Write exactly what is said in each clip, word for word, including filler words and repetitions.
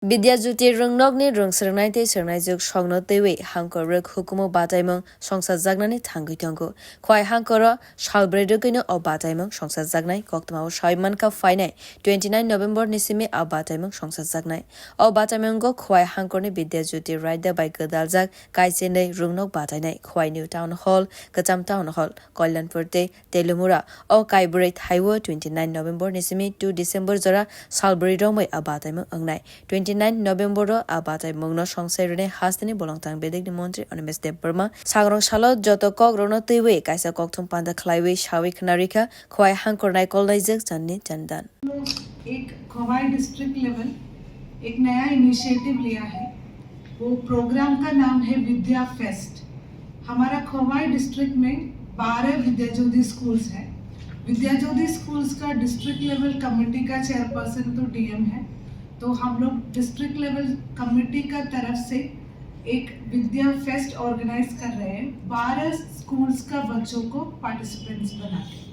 Vidya Jyoti rwngnokni rwngsrwngnai tei swrwngnaijwk songno twiwi hangkor rwk hukumu bataimung songsajaknani thangwi tongo. Khwai hangkoro salbrwi rwgwino o bataimung songsajaknai koktwmao sawi mankha phainai twenty nine November ni simi a bataimung songsajaknai. O bataimungo Khwai hangkorni Vidya Jyoti raida bai gwdaljak kaisa nwi rwngnok batainai Khwai New Town Hall, Kwcham Town Hall, Kalyanpur tei Telumura. O kaibrwi thaiwi twenty nine November ni simi two December jora salbrwi romwi a bataimung wngnai. Twenty nine November o a bataimungno songsai rwnai hasteni bolongtang bedekni montri Animesh Debbarma. Sangrong salo joto kokrokno twiwi kaisa kokthum panda khlaiwi sawi khna rikha Khwai hangkor naikolnaijwk channi chandan. एक Khowai district level एक नया इनिशिएटिव लिया है। वो प्रोग्राम का नाम है विद्या फेस्ट। हमारा खवाई डिस्ट्रिक्ट में बारह विद्या ज्योति स्कूल्स हैं। विद्या ज्योति स्कूल्स का डिस्ट्रिक्ट लेवल कमेटी का चेयरपर्सन तो डीएम है, तो हम लोग डिस्ट्रिक्ट लेवल कमेटी का तरफ से एक विद्या फेस्ट ऑर्गेनाइज कर रहे हैं, बारह स्कूल्स का बच्चों को पार्टिसिपेंट्स बना के।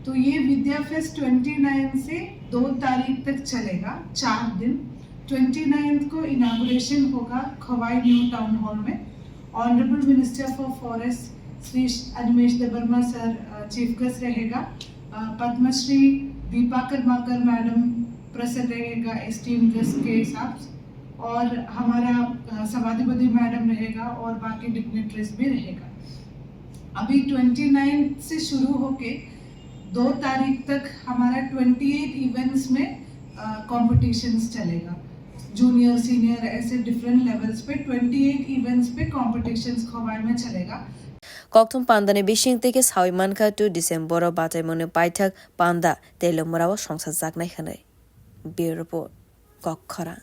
तो ये विद्या फेस्ट ट्वेंटी नाइन से दो तारीख तक चलेगा, चार दिन। ट्वेंटी नाइन्थ को इनागुरेशन होगा खवाई न्यू टाउन हॉल में। Honourable minister for forest Shri Animesh Debbarma sir chief guest रहेगा। अ, पद्मश्री दीपा कर्माकर मैडम प्रेजेंट रहेगा एस्टीम गेस्ट के साथ, और हमारा अ, सभाधिपति मैडम रहेगा और बाकी डिग्नेटरीज भी रहेगा। अभी ट्वेंटी नाइन्थ से शुरू होके दो तारीख तक हमारा ट्वेंटी एट इवेंट्स में कॉम्पिटिशन्स चलेगा। जूनियर सीनियर ऐसे डिफरेंट लेवल्स पे ट्वेंटी एट इवेंट्स पे कॉम्पिटिशन्स खवाई में चलेगा। Kokthum pandani bising tei khe sawi mankha two December o bataimungni paithak panda Telumura o songsajaknai hwnwi. Bureau Report, Kokkhorang.